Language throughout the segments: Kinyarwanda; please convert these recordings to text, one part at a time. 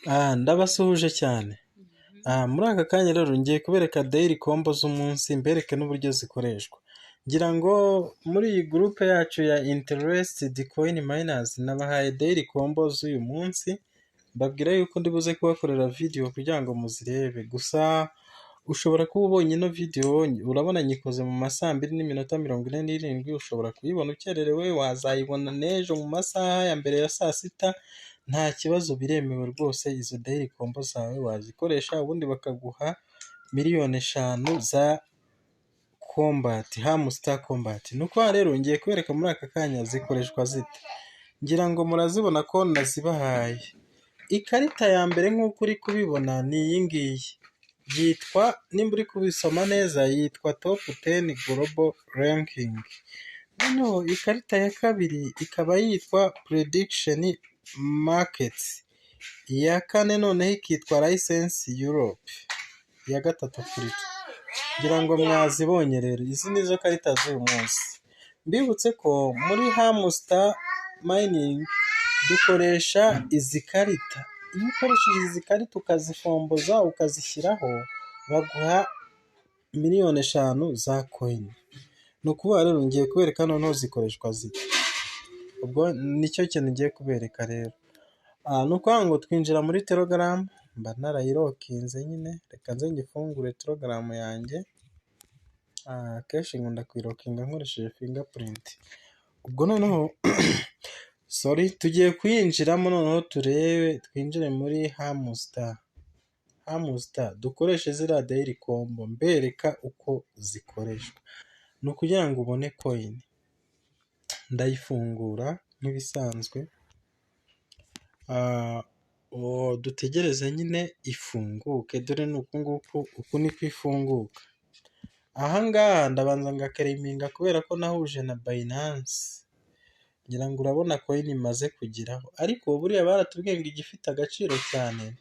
Ndabasuhuje cyane. Muri aka kanya rero ngiye kubereka daily combo z'umunsi, mbereke n'uburyo zikoreshwa. Ngira ngo muri iyi groupe yacu ya Interested Coin Miners nabahaye daily combo z'uyu munsi, mbabwira yuko ndibuze kubakorera video kugira ngo muzirebe. Gusa ushobora kuba ubonye ino video, urabona nyikoze mu ma 2:47, ushobora kuyibona ukererewe, wazayibona n'ejo mu masaha ya mbere ya saa sita, nta kibazo, biremewe rwose. Izo daily combo zawe wazikoresha, ubundi bakaguha 5 miliyoni za Kombat, Hamster Kombat. Ni ukuvuga rero ngiye kubereka muri aka kanya zikoreshwa zite. Ngira ngo murazibona ko nazibahaye. Ikarita ya mbere nk'uko uri kubibona ni iyi ngiyi. Yitwa, nimba uri kubisoma neza, yitwa Top 10 Global Ranking. Noneho ikarita ya kabiri ikaba yitwa Prediction Market. Iya kane noneho ikitwa License Europe. Iya gatatu Afurika. Ngira ngo mwazibonye rero, izi ni zo karita z'uyu munsi. Mbibutse ko muri Hamster Mining dukoresha izi karita. Iyo ukoresheje izi karita ukazifomboza ukazishyiraho, baguha 5 miliyoni za coin. Ni ukuvuga rero ngiye kubereka noneho zikoreshwa zite. Ubwo nicyo kintu ngiye kubereka rero. Ni ukuvuga ngo twinjira muri Telegram, mba narayilockinze nyine, reka nze nyifungure Telegram yanjye, akenshi nkunda kuyilockinga nkoresheje fingerprint. Ubwo noneho, sorry, tugiye kuyinjiramo noneho turebe, twinjire muri Hamster. Hamster dukoreshe ziriya daily combo mbereka uko zikoreshwa. Ni ukugira ngo ubone coin. Ndayifungura nk'ibisanzwe, dutegereze nyine ifunguke, dore ni uku nguku, uku niko ifunguka. Aha ngaha ndabanza ngaclaiminga kubera ko nahuje na Binance, ngira ngo urabona coin imaze kugeraho, ariko buriya baratubwiye ngo igifite agaciro cyane,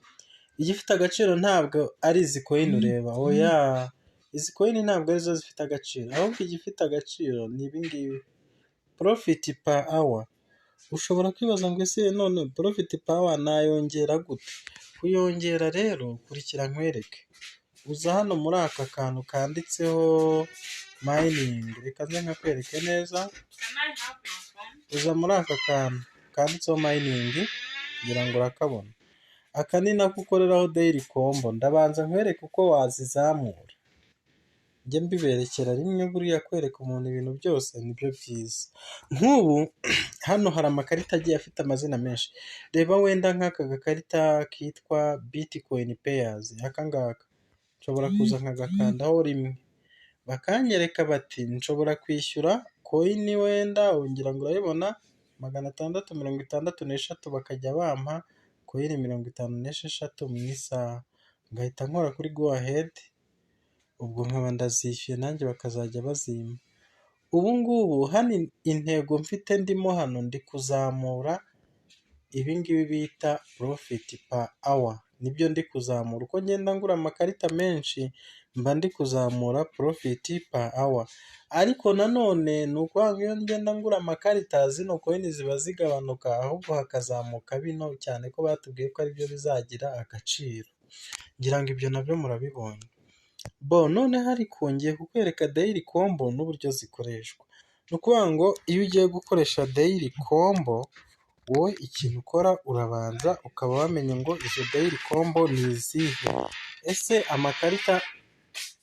igifite agaciro ntabwo ari izi coin ureba, oya, izi coin ntabwo arizo zifite agaciro, ahubwo igifite agaciro ni ibi ngibi, profit per hour. Ushobora kwibaza ngo ese none profit per hour nayongera gute? Kuyongera rero kurikira nkwereke, uza hano muri aka kantu kanditseho mining, reka nze nkakwereke neza, uza muri aka kantu kanditseho mining, ngira ngo urakabona, aka ni nako ukoreraho daily combo, ndabanza nkwereke uko wazizamura, njye mbiberekera rimwe, buriya kwereka umuntu ibintu byose nibyo byiza. Nk'ubu hano hari amakarita agiye afite amazina menshi, reba wenda nk'aka gakarita kitwa Bitcoin pairs, aka ngaka nshobora kuza nkagakandaho rimwe, bakanyereka bati nshobora kwishyura coin wenda, ngira ngo urabibona, 663, bakajya bampa coin 56 mu isaha, ngahita nkora kuri go ahead, ubwo nkaba ndazishyuye nanjye bakazajya bazimpa. Ubu ngubu hano intego mfite ndimo hano ndi kuzamura ibi ngibi bita profit per hour, nibyo ndi kuzamura, uko ngenda ngura amakarita menshi mba ndi kuzamura profit per hour, ariko nanone ni ukuvuga ngo iyo ngenda ngura amakarita zino coin ziba zigabanuka, ahubwo hakazamuka bino, cyane ko batubwiye ko aribyo bizagira agaciro, ngira ngo ibyo nabyo murabibonye. Bo noneho ariko ngiye kukwereka daily combo n'uburyo zikoreshwa. Ni ukuvuga ngo iyo ugiye gukoresha daily combo, wowe ikintu ukora urabanza ukaba wamenya ngo izo daily combo ni izihe? Ese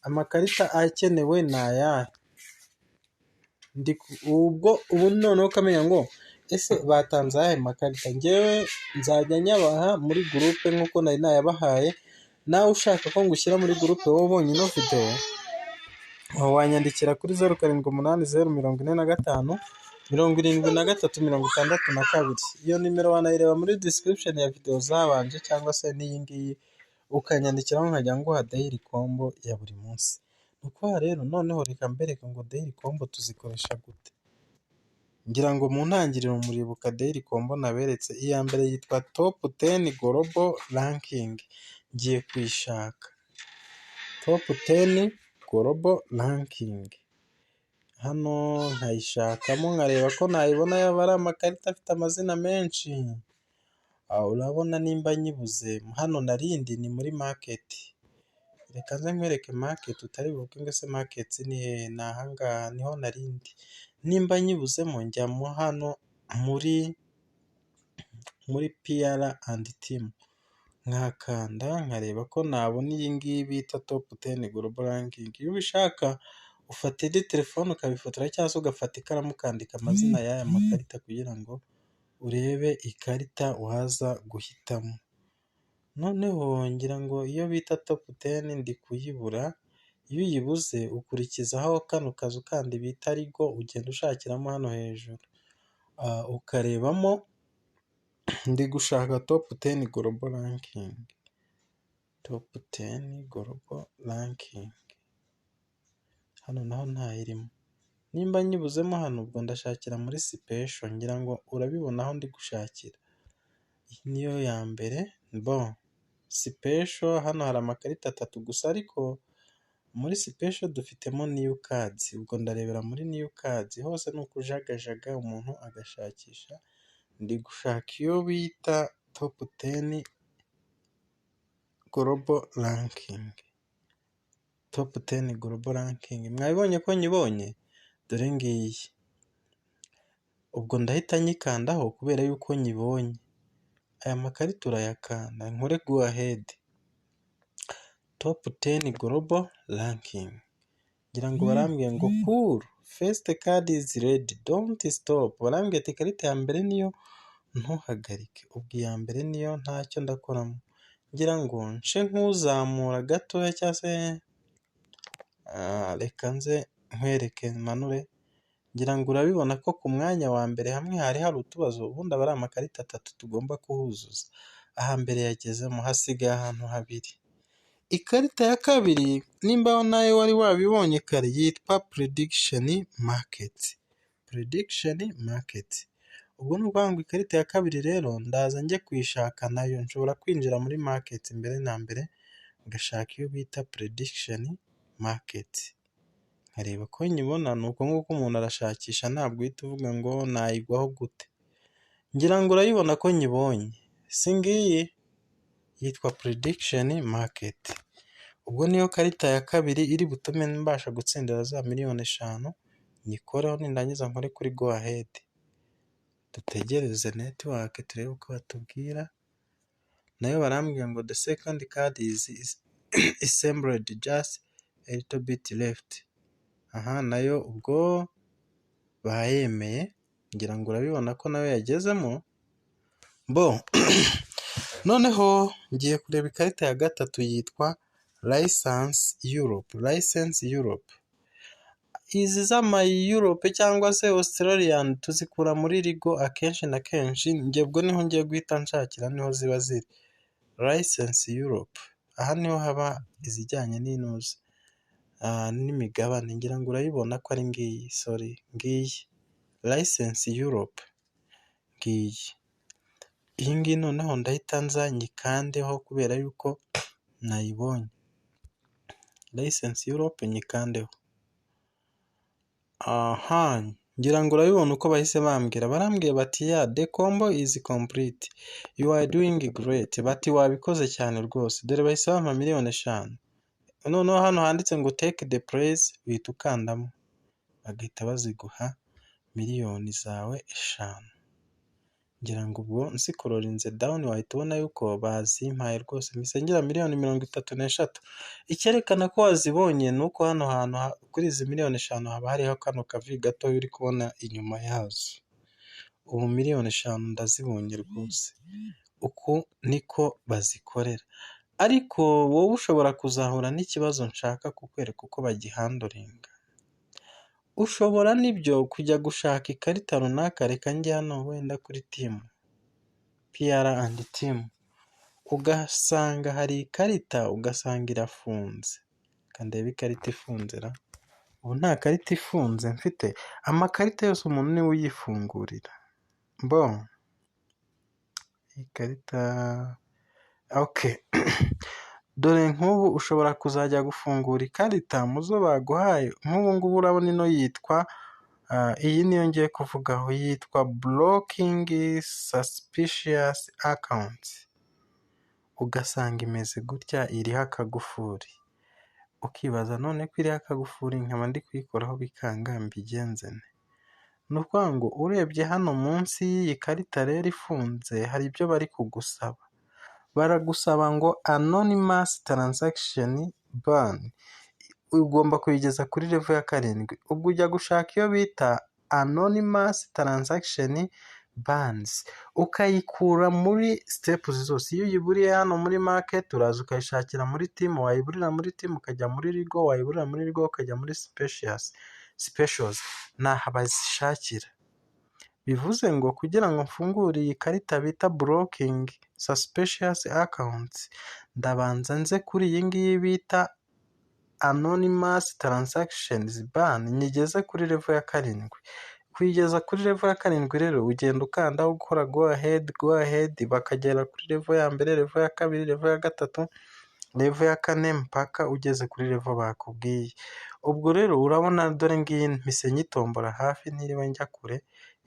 amakarita akenewe ni ayahe? Ubwo ubu noneho ukamenya ngo ese batanze ayahe makarita? Njyewe nzajya nyabaha muri groupe nk'uko nari nayabahaye, nawe ushaka ko ngushyira muri groupe wowe ubonye ino video, wanyandikira kuri 0780457362. Iyo nimero wanayireba muri description ya video zabanje cyangwa se n'iyi ngiyi, ukanyandikiraho nkajya nguha daily combo ya buri munsi. Ni ukuvuga rero noneho reka mbereke ngo daily combo tuzikoresha gute? Ngira ngo mu ntangiriro muribuka daily combo naberetse, iya mbere yitwa Top 10 Global Ranking, ngiye kuyishaka. Top 10 Global Ranking, hano nkayishakamo nkareba ko nayibona, yaba ari amakarita afite amazina menshi. Urabona nimba nyibuze hano narindi ni muri market. Reka nze nkwereke market, utari buvuge ngo ese market ni hehe? Ni ahangaha niho narindi. Nimba nyibuzemo njya mo hano muri PR and team, nkahakanda nkareba ko nabona iyi ngiyi bita top 10 global ranking. Iyo ubishaka ufata indi telefone ukabifotora, cyangwa se ugafata ikaramu ukandika amazina y'aya makarita kugira ngo urebe ikarita waza guhitamo. Noneho ngira ngo iyo bita top 10 ndi kuyibura. Iyo uyibuze ukurikizaho kano kazu kandi bita legal, ugenda ushakiramo hano hejuru ukarebamo. Ndi gushaka top 10 global ranking, top 10 global ranking, hano naho ntayirimo. Nimba nyibuzemo hano, ubwo ndashakira muri special. Ngira ngo urabibona aho ndi gushakira, iyi niyo ya mbere. Bo special hano hari amakarita atatu gusa, ariko muri special dufitemo new cards, ubwo ndarebera muri new cards. Hose ni ukujagajaga umuntu agashakisha. Ndi gushaka iyo bita top 10 global ranking, top 10 global ranking. Mwabibonye ko nyibonye? Dore ngiyi. Ubwo ndahita nyikandaho kubera yuko nyibonye. Aya makarita urayakanda, nkore go ahead. Top 10 global ranking, ngira ngo barambwiye ngo cool, first card is ready, don't stop. Barambwiye ati ikarita ya mbere niyo, ntuhagarike. Ubwo iya mbere niyo, ntacyo ndakoramo. Ngira ngo nce nk'uzamura gatoya, cyangwa se reka nze nkwereke manure. Ngira ngo urabibona ko ku mwanya wa mbere hamwe hari hari utubazo. Ubundi aba ari amakarita atatu tugomba kuhuzuza. Ahambere yagezemo, hasigaye ahantu habiri. Ikarita ya kabiri, nimba nawe wari wabibonye kare, yitwa prediction market, prediction market. Ubwo ni ukuvuga ngo ikarita ya kabiri rero ndaza njye kuyishaka nayo. Nshobora kwinjira muri market mbere na mbere, ngashaka iyo bita prediction market, nkareba ko nyibona. Ni uko nguko umuntu arashakisha, ntabwo uhita uvuga ngo nayigwaho gute. Ngira ngo urayibona ko nyibonye, si ngiyi yitwa prediction market? Ubwo niyo karita ya kabiri iri butume mbasha gutsindira za miliyoni 5. Nyikoreho, nindangiza nkore kuri go ahead, dutegereze network turebe uko batubwira. Nayo barambwira ngo the second card is assembled, just a little bit left. Aha nayo ubwo bayemeye, ngira ngo urabibona ko nayo yagezemo. Bo noneho ngiye kureba ikarita ya gatatu yitwa license Europe, license Europe. Izi z'ama Europe cyangwa se Australian tuzikura muri legal akenshi na kenshi. Njye ubwo niho ngiye guhita nshakira, niho ziba ziri. License Europe, aha niho haba izijyanye n'inuza n'imigabane. Ngira ngo urayibona ko ari ngiyi, sorry, ngiyi license Europe ngiyi. Iyi ngiyi noneho ndahita nza nyikandeho kubera yuko nayibonye. License Europe nyikandeho. Aha ngira ngo urabibona uko bahise bambwira. Barambwiye bati ya the combo is complete, you are doing great. Bati wabikoze cyane rwose. Dore bahise bampa miliyoni 5. Noneho hano handitse ngo take the prize, uhita ukandamo bagahita baziguha, miliyoni zawe 5. Ngira ngo ubwo nscrollinze down wahita ubona yuko bazimpaye rwose, mpise ngira miliyoni 33. Icyerekana ko wazibonye ni uko hano hantu kuri izi miliyoni 5 haba hariho kano kavi gatoya uri kubona inyuma yazo. Ubu miliyoni 5 ndazibonye rwose. Uku niko bazikorera, ariko wowe ushobora kuzahura n'ikibazo nshaka kukwereka uko bagihandlinga. Ushobora nibyo kujya gushaka ikarita runaka, reka njye hano wenda kuri team, PR and team, ugasanga hari ikarita, ugasanga irafunze. Reka ndebe ikarita ifunze ra! Ubu nta karita ifunze mfite, amakarita yose umuntu niwe uyifungurira. Bo ikarita, okay, dore nk'ubu ushobora kuzajya gufungura ikarita mu zo baguhaye, nk'ubu ngubu urabona ino yitwa Iyi niyo ngiye kuvugaho, yitwa blocking suspicious accounts. Ugasanga imeze gutya, iriho akagufuri, ukibaza none ko iriho akagufuri nkaba ndi kuyikoraho bikanga, mbigenze nte? Ni ukuvuga ngo urebye hano munsi y'iyi karita rero ifunze, hari ibyo bari kugusaba. Baragusaba ngo anonymous transaction ban, ugomba kuyigeza kuri level ya 7. Ubwo ujya gushaka iyo bita anonymous transaction bans, ukayikura muri steps zose. Iyo uyiburiye hano muri market, uraza ukayishakira muri team, wayiburira muri team ukajya muri legal, wayiburira muri legal ukajya muri specials, ni aha bazishakira. Bivuze ngo kugira ngo mfungure iyi karita bita blocking suspicious accounts, ndabanza nze kuri iyi ngiyi bita anonymous transactions ban, nyigeze kuri level ya 7. Kuyigeza kuri level ya 7 rero, ugenda ukandaho ukora go ahead, go ahead, bakagera kuri level ya mbere, level ya kabiri, level ya gatatu, level ya kane, mpaka ugeze kuri level bakubwiye. Ubwo rero urabona dore ngiyi mpise nyitombora hafi ntiriwe njya kure,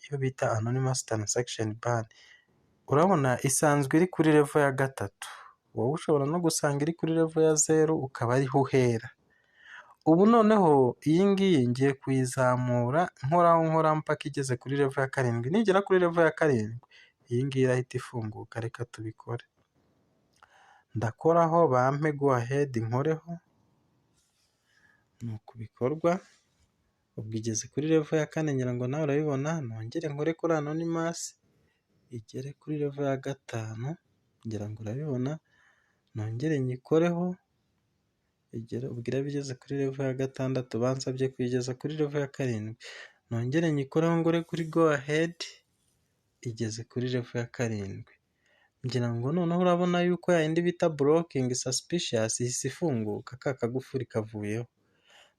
iyo bita anonymous transaction ban. Urabona isanzwe iri kuri level ya 3, wowe ushobora no gusanga iri kuri level ya 0 ukaba ariho uhera. Ubu noneho iyi ngiyi ngiye kuyizamura nkoraho nkoraho mpaka igeze kuri level ya 7. Nigera kuri level ya 7, iyi ngiyi irahita ifunguka. Reka tubikore. Ndakoraho bampe go ahead nkoreho, ni uku bikorwa. Ubwo igeze kuri level ya 4, ngira ngo nawe urabibona. Nongere nkore kuri anonymous igere kuri level ya 5, ngira ngo urabibona. Nongere nyikoreho igere, ubwo iraba igeze kuri level ya 6, bansabye kuyigeza kuri level ya 7. Nongere nyikoreho ngore kuri go ahead, igeze kuri level ya 7. Ngira ngo noneho urabona yuko ya yindi bita blocking suspicious ihise ifunguka, ka kagufuri kavuyeho.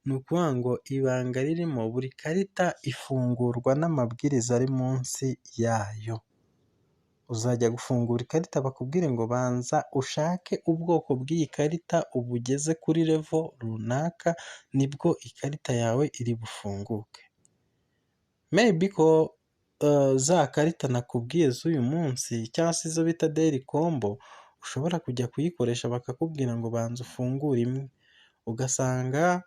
Ni ukuvuga ngo ibanga ririmo, buri karita ifungurwa n'amabwiriza ari munsi yayo. Uzajya gufungura ikarita bakubwire ngo banza ushake ubwoko bw'iyi karita ubugeze kuri level runaka, nibwo ikarita yawe iri bufunguke. Maybe ko za karita nakubwiye z'uyu munsi cyangwa se izo bita daily combo, ushobora kujya kuyikoresha bakakubwira ngo banza ufungure imwe, ugasanga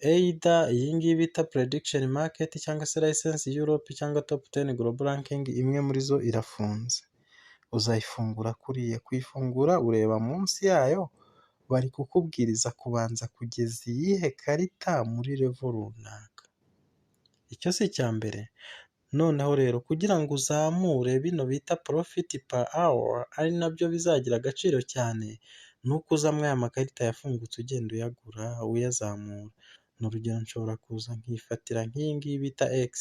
either iyi ngiyi bita prediction market cyangwa se license Europe cyangwa top 10 global ranking, imwe muri zo irafunze. Uzayifungura kuriya. Kuyifungura ureba munsi yayo, bari kukubwiriza kubanza kugeza iyihe karita muri level runaka. Icyo si icya mbere. Noneho rero kugira ngo uzamure bino bita profit per hour, ari nabyo bizagira agaciro cyane, ni uko uza muri aya makarita yafungutse ugenda uyagura uyazamura. Ni urugero, nshobora kuza nkifatira nk'iyi ngiyi bita X,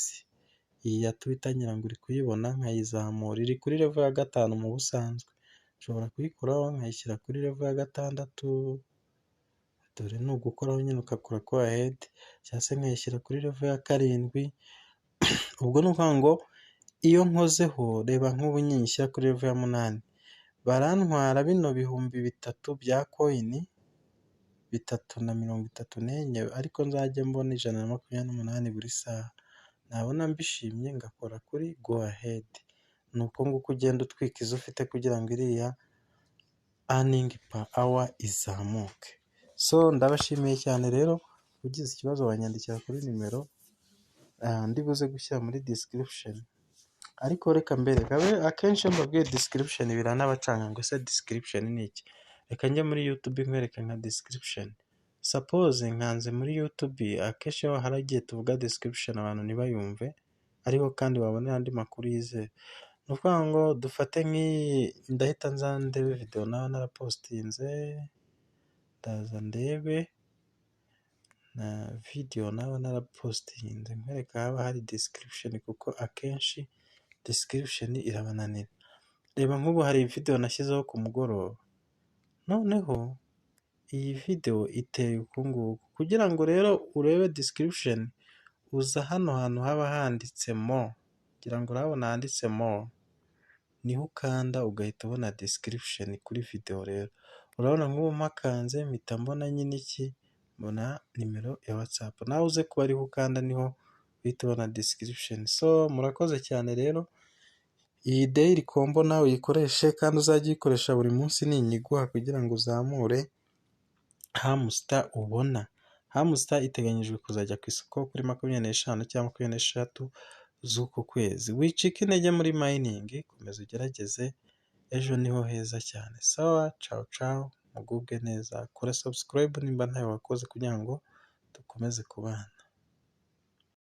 iyi ya Twitter, ngira ngo uri kuyibona, nkayizamura. Iri kuri level ya 5 mu busanzwe. Nshobora kuyikoraho nkayishyira kuri level ya 6, dore ni ugukoraho nyine ugakora go ahead, cyangwa se nkayishyira kuri level ya 7. Ubwo ni ukuvuga ngo iyo nkozeho, reba nk'ubu ninyishyira kuri level ya 8, barantwara bino 3000 bya coin, 334, ariko nzajye mbona 128 buri saha. Nabona mbishimye ngakora kuri go ahead. Ni uko nguko ugenda utwika izo ufite kugira ngo iriya earning per hour izamuke. So ndabashimiye cyane rero, ugize ikibazo wanyandikira kuri nimero ndi buze gushyira muri description. Ariko reka mbereke, akenshi iyo mbabwiye description biranabacanga ngo ese description ni iki? Reka njye muri YouTube nkwereke nka description. Suppose nkanze muri YouTube, akenshi iyo hari igihe tuvuga description abantu ntibayumve, ariho kandi wabonera andi makuru yizewe. Ni ukuvuga ngo dufate nk'iyi, ndahita nza ndebe video naba narapostinze, ndaza ndebe na video naba narapostinze nkwereke haba hari description, kuko akenshi description irabananira. Reba nk'ubu hari video nashyizeho ku mugoroba, noneho iyi video iteye uku nguku. Kugira ngo rero urebe description, uza hano hantu haba handitse more, ngira ngo urahabona handitse more, niho ukanda ugahita ubona description kuri video rero. Urabona nk'ubu mpakanze mpita mbona nyine iki? Mbona nimero ya WhatsApp. Nawe uze kuba ariho ukanda, niho uhita ubona description. So ndabashimiye cyane rero, Uhita ubona description. So murakoze cyane rero, iyi daily combo nawe uyikoreshe kandi uzajye uyikoresha buri munsi ninyiguha kugira ngo uzamure Hamster ubona. Hamster iteganyijwe kuzajya ku isoko kuri 25 cyangwa 26 z'uku kwezi. Wicika intege muri mining, komeza ugerageze, ejo niho heza cyane. Sawa, cawu cawu, mugubwe neza, kora subscribe nimba ntayo wakoze kugira ngo dukomeze kubana.